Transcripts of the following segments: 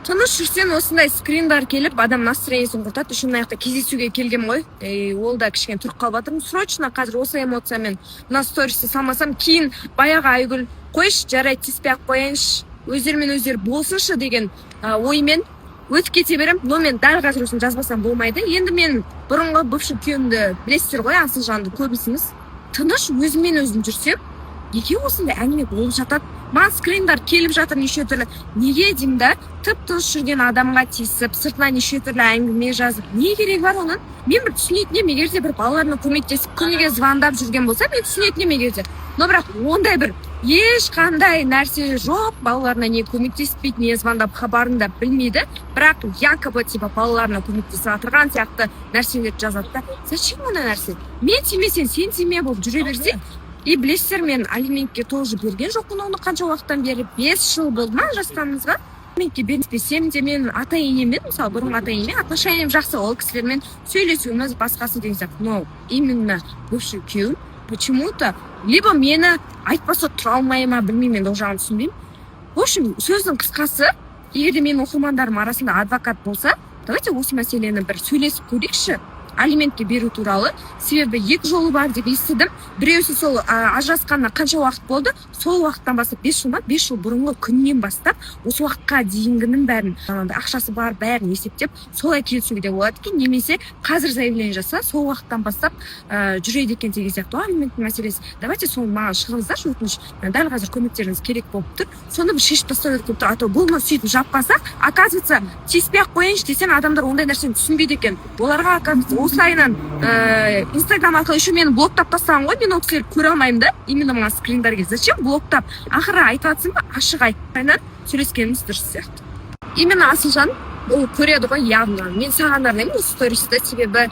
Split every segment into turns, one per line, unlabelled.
Тыныш жүрсең, осындай скриндар келіп, адам настроениесін құртады. Еще мына жақта кездесуге келгем ғой и ол да кішкене тұрып қалып жатырмын. Срочно қазір осы эмоциямен мына стористі салмасам, кейін баяғы «Айгүл, қойшы, жарайды, тиіспей ақ қояйыншы, өздерімен өздері болсыншы» деген оймен өтіп кете беремін. Но мен дәл қазір осыны жазбасам болмайды. Енді мен бұрынғы бывший күйеуімді білесіздер ғой, Асылжанды көбісіңіз. Тыныш өзіммен өзім жүрсем, неге осындай әңгіме болып жатады? Маған скриндар келіп жатыр неше түрлі. Неге деймін да, тып тыныш жүрген адамға тиісіп, сыртынан неше түрлі әңгіме жазып, не керегі бар оның? Мен бір түсінетін едім, егер де бір балаларына көмектесіп, күніге звондап жүрген болса, мен түсінетін едім егер де. Но бірақ ондай бір ешқандай нәрсе жоқ, балаларына не көмектеспейді, не звондап хабарын да білмейді, бірақ якобы типа балаларына көмектесіп жатырған сияқты нәрселерді жазады да. Зачем ондай нәрсе? Мен тимесең, сен тиме болып жүре берсе. И білесіздер, мен алиментке тоже берген жоқпын оны. Қанша уақыттан бері, 5 жыл болды ма ажырасқанымызға, алиментке бермесем де, мен ата енеммен, мысалы, бұрынғы ата енеме отношениям жақсы, ол кісілермен сөйлесуіміз, басқасы деген сияқты. Но именно бывший күйеуім почему то либо мені айтпаса тұра алмай ма, білмеймін енді, ол жағын түсінбеймін. В общем, сөздің қысқасы, егер де менің оқырмандарым арасында адвокат болса, давайте осы мәселені бір сөйлесіп көрейікші, алиментке беру туралы. Себебі екі жолы бар деп естідім. Біреусі сол ажырасқанына қанша уақыт болды, сол уақыттан бастап, 5 жыл ма, 5 жыл бұрынғы күннен бастап осы уақытқа дейінгінің бәрін, жаңағыдай ақшасы бар, бәрін есептеп, солай келісуге де болады екен. Немесе қазір заявление жаса, сол уақыттан бастап жүреді екен деген сияқты ғой алименттің мәселесі. Давайте соны маған шығыңыздаршы, өтініш. Дәл қазір көмектеріңіз керек болып тұр. Соны бір шешіп тастау керек болып тұр. А то бұл сөйтіп жаппасақ, оказывается, тиіспей ақ қояйыншы десең, адамдар ондай нәрсені түсінбейді екен. Оларға, оказывается, осылайынан Инстаграм арқылы еще мені блоктап тастаған ғой. Мен ол кісілерді көре алмаймын да. Именно маған скриндар келді. Зачем блоктап? Ақыры айтып жатсың ба, ашық айт. Сөйлескеніміз дұрыс сияқты. Именно Асылжан, ол көреді ғой явно. Мен саған арнаймын осы стористі, себебі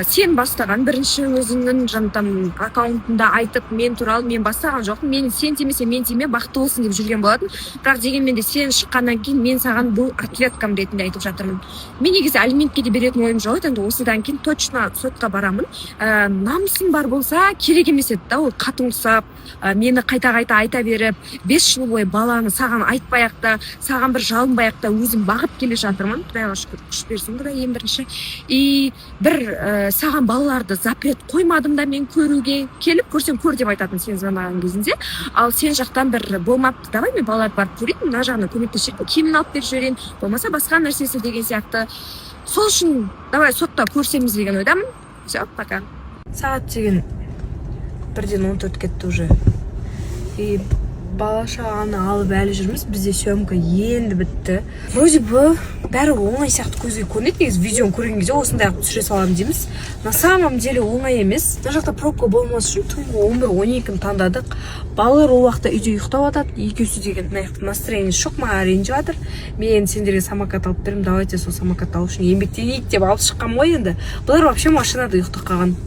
сен бастаған бірінші өзіңнің жаңа там аккаунтында айтып мен туралы. Мен бастаған жоқпын. Мен сен тимесе, мен тиме, бақытты болсын деп жүрген болатын. Бірақ дегенмен де сен шыққаннан кейін мен саған бұл ответкам ретінде айтып жатырмын. Мен негізі алиментке де беретін ойым жоқ еді, енді осыдан кейін точно сотқа барамын. Намысың бар болса, керек емес еді да ол қатын ұқсап мені қайта қайта айта беріп. 5 жыл бойы баланы саған айтпай ақ та, саған бір жалынбай ақ та өзім бағып келе жатырмын, құдайға шүкір, күш берсін құдай ең бірінші. И бір саған балаларды запрет қоймадым да мен көруге, келіп көрсең көр деп айтатын сен звондаған кезінде. Ал сен жақтан бір болмапты. Давай мен балаларды барып көрейін, мына жағынан көмектесіп жіберейін, киімін алып беріп жіберейін, болмаса басқа нәрсесі деген сияқты. Сол үшін давай сотта көрсеміз деген ойдамын. Все, пока.
Сағат деген 1-дан 14 кетті уже и бала шағаны алып әлі жүрміз. Бізде съемка енді бітті. Вроде бы бәрі оңай сияқты көзге көрінеді негізі, видеоны көрген кезде осындай қылып түсіре саламын дейміз. На самом деле оңай емес. Мына жақта пробка болмас үшін түнгі 11-12-ні таңдадық. Балалар ол уақытта үйде ұйықтап жатады екеуісі деген. Мына жақта настроениесі жоқ, маған ренжіп жатыр. Мен сендерге самокат алып беремін, давайте сол самокатты алу үшін еңбектенейік деп алып шыққанмын ғой. Енді бұлар вообще машинада ұйықтап қалған.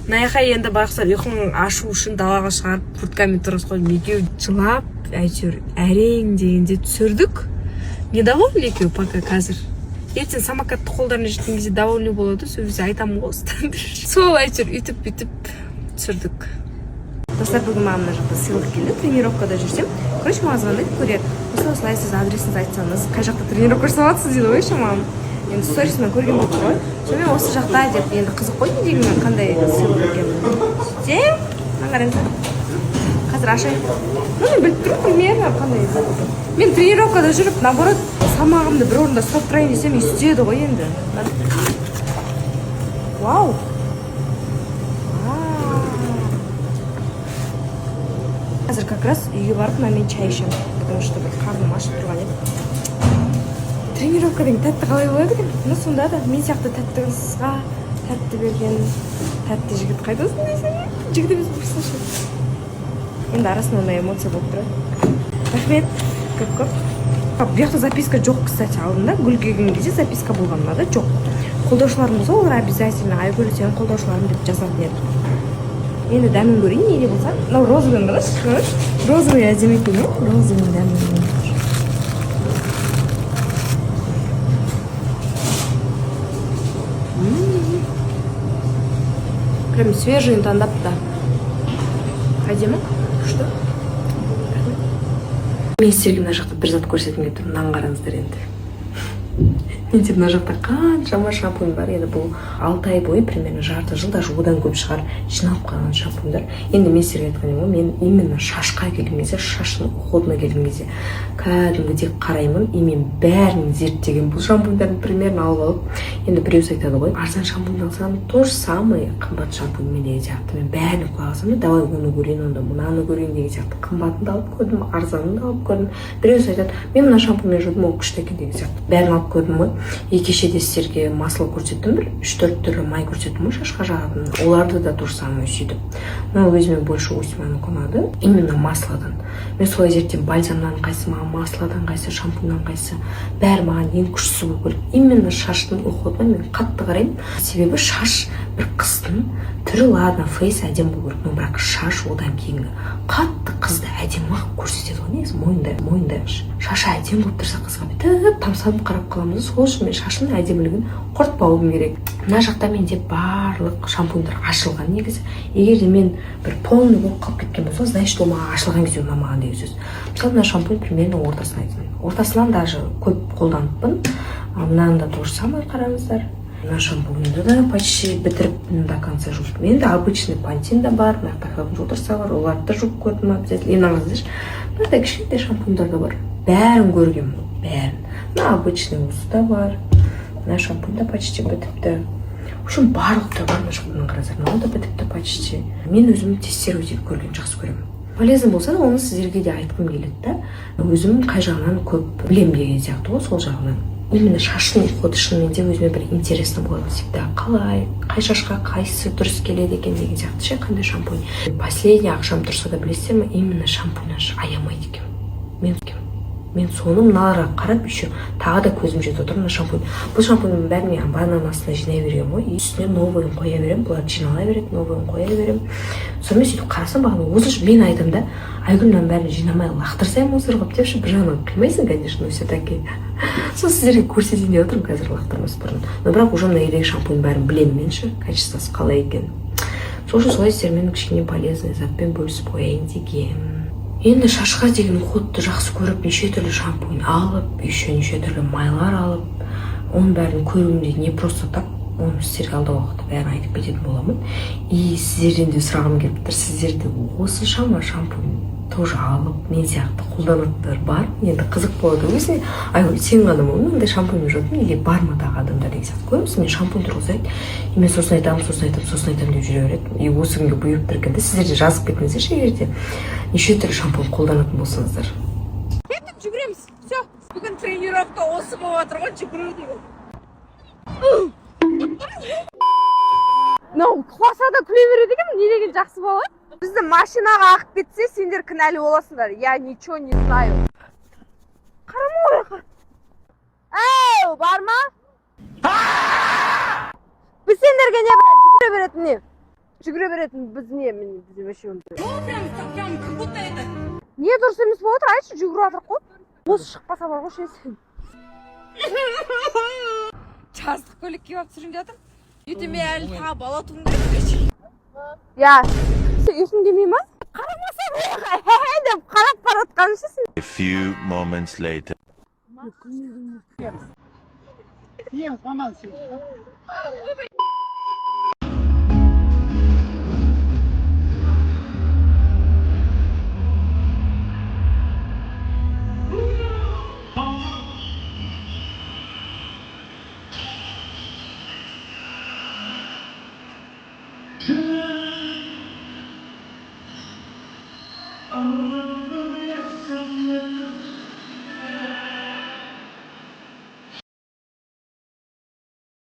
Мына жаққа енді байғұстар ұйқының ашу үшін далаға шығарып, курткамен тұрғызып қойдым. Екеуі жылап, әйтеуір әрең дегенде түсірдік. Недовольны екеуі пока. Қазір ертең самокатты қолдарына жеткен кезде довольный болады. Сол кезде айтамын ғой осыдан. Сол әйтеуір үйтіп бүйтіп түсірдік. Достар, бүгін маған мына жақта сыйлық келді. Тренировкада жүрсем, короче, маған звондайды курьер. Осылай осылай, сіз адресіңізді айтсаңыз, қай жақта тренировка жасап жатсыз дейді ғой. Еще маған енді сторисынан көрген болып тұр ғой. Сонымен осы жақта деп. Енді қызық қой, не дегенмен қандай сыйлық екенін. Сөйтсем, мына қараңыздар, қазір ашайын. Ну, мен біліп тұрмын примерно қандай зат екен. Мен тренировкада жүріп, наоборот, салмағымды бір орында ұстап тұрайын десем, үстеді ғой енді. Вау. Вау. Қазір как раз үйге барып мына мен шай ішемін, потому что бір қарным ашып тұрған еді. Тренировкадан тәтті қалай болады екен? Ну, сонда да мен сияқты тәтті қызға тәтті берген тәтті жігіт қайдасың десең, жігіт емес болса. Енді арасында ондай эмоция болып тұрады. Рахмет көп көп. Бұл жақта записка жоқ, кстати. Алдында гүл келген кезде записка болған, мынада жоқ. Қолдаушыларым болса, олар обязательно «Айгүл, сенің қолдаушыларың» деп жазатын еді. Енді дәмін көрейін, не де болса. Мынау розовыйын қарашы, розовый әдемі екен, иә. Розовый дәмін. Прям свежийін таңдапты, әдемі, күшті. Рахмет. Мен сіздерге мына жақта бір зат көрсеткім келіп тұр. Мынаны қараңыздар енді. Менде мына жақта қаншама шампунь бар. Енді бұл 6 ай бойы, примерно жарты жыл, даже одан көп шығар, жиналып қалған шампуньдар. Енді мен сіздерге айтқан едім ғой, мен именно шашқа келген кезде, шаштың уходына келген кезде кәдімгідей қараймын. И мен бәрін зерттеген, бұл шампуньдардың примерно алып алып. Енді біреусі айтады ғой, арзан шампунь алсам, то же самое қымбат шампуньмен деген сияқты. Мен бәріне құлақ асамын да, давай оны көрейін, онда мынаны көрейін деген сияқты. Қымбатын да алып көрдім, арзанын да алып көрдім. Біреусі айтады, мен мына шампуньмен жудым, ол күшті екен деген сияқты. Бәрін алып көрдім ғой. И кеше де сіздерге масло көрсеттім, бір үш төрт түрлі май көрсеттім ғой шашқа жағатын. Оларды да то же самое сөйтіп. Но өзіме больше Усманікі ұнады, именно маслодан. Мен солай зерттеймін: бальзамнан қайсы маған, маслодан қайсы, шампуньнан қайсы, бәрі маған ең күштісі болу керек. Именно шаштың уходына мен қатты қараймын, себебі шаш бір қыздың түрі, ладно, фейс әдемі болу керек, но бірақ шаш одан кейінгі қатты қызды әдемі қылып көрсетеді ғой негізі. Мойындайықшы, шашы әдемі болып тұрса, қызға бүйтіп тамсанып қарап қаламыз да. Сол үшін мен шашымның әдемілігін құртпауым керек. Мына жақта менде барлық шампуньдар ашылған негізі. Егер де мен бір полный болып қалып кеткен болса, значит, ол маған ашылған кезде ұнамаған деген сөз. Мысалы, мына шампунь примерно ортасына дейін, ортасынан даже көп қолданыппын. А мынаны да то же самое, қараңыздар. Мына шампуньді да почти бітіріп, до конца жуып. Менде обычный Пантин да бар, мына жақта Head and Shoulders та бар, оларды да жуып көрдім обязательно. Енді қараңыздаршы, мынадай кішкентай шампуньдар да бар, бәрін көргенмін ғой, бәрін. Мына обычный осы да бар, мына шампунь да почти бітіпті. В общем, барлық түрі бар мына жақта. Мына қараңыздар, мынау да бітіпті почти. Мен өзім тестировать етіп көргенді жақсы көремін. Полезно болса да, оны сіздерге де айтқым келеді да. Өзім қай жағынан көп білемін деген сияқты ғой, сол жағынан. Именно шаштың уходы шынымен де өзіме бір интересно болады всегда: қалай, қай шашқа қайсысы дұрыс келеді екен деген сияқты ше, қандай шампунь. Последний ақшам тұрса да, білесіздер ме, именно шампунь аямайды екенмін мен. Соны мыналарға қарап, еще тағы да көзім жетіп отыр мына шампунь. Бұл шампуньдің бәрін мен ваннаның астына жинай бергенмін ғой и үстіне новыйын қоя беремін. Бұлар жинала береді, новыйын қоя беремін. Сонымен сөйтіп қарасам, бағана осы мен айтамын да, Айгүл, мынаның бәрін жинамай лақтырсайын мусор қылып депші. Бір жағынан қимайсың, конечно, но все таки сол сіздерге көрсетейін деп отырмын қазір лақтырмас бұрын. Но бірақ уже мына үйдегі шампунь бәрін білемін мен ше, качествосы қалай екенін. Сол үшін солай сіздермен кішкене полезный затпен бөлісіп қояйын дегенмін. Енді шашқа деген уходты жақсы көріп, неше түрлі шампунь алып, еще неше түрлі майлар алып, оның бәрін көруім де не просто так. Оны сіздерге алдағы уақытта бәрін айтып кететін боламын. И сіздерден де сұрағым келіп тұр: сіздер де осыншама шампунь тоже алып, мен сияқты қолданатындар бар ма? Енді қызық болады өзіне. Айгүл, сен ғана ма мынандай шампуньмен жуатын или бар ма тағы адамдар деген сияқты. Көбісі мен шампунь тұрғызады, и мен сосын айтамын, сосын айтамын, сосын айтамын деп жүре береді. И осы күнге бұйырып тұр екен да. Сіздер де жазып кетіңіздерші, егер де неше түрлі шампунь қолданатын болсаңыздар.
Кеттік, жүгіреміз. Все, бүгін тренировка осы болып жатыр ғой, жүгіру деген. Мынау құласа да күле береді екен, не деген жақсы бала. Бізді машинаға ағып кетсе, сендер кінәлі боласыңдар. Я ничего не знаю. Қарама ол жаққа. Әу, бар ма? Біз сендерге не, блядь, жүгіре беретін не? Жүгіре беретін біз не, міне, біз вообще ондай.
Прям, прям, как будто это.
Не дұрыс емес болып отыр, айтшы, жүгіріп жатырық қой. Осы шықпаса бар ғой ше сен.
Жаздық көйлек киіп алып түсірейін деп жатырмын. Ертең мен әлі тағы бала туғым керек.
Иә. Сен ұйқың келмей ма? Қарамасаң деп қарап бара жатқаның ше сен.
A few moments later.
Сиеміз, маманы сиеміз.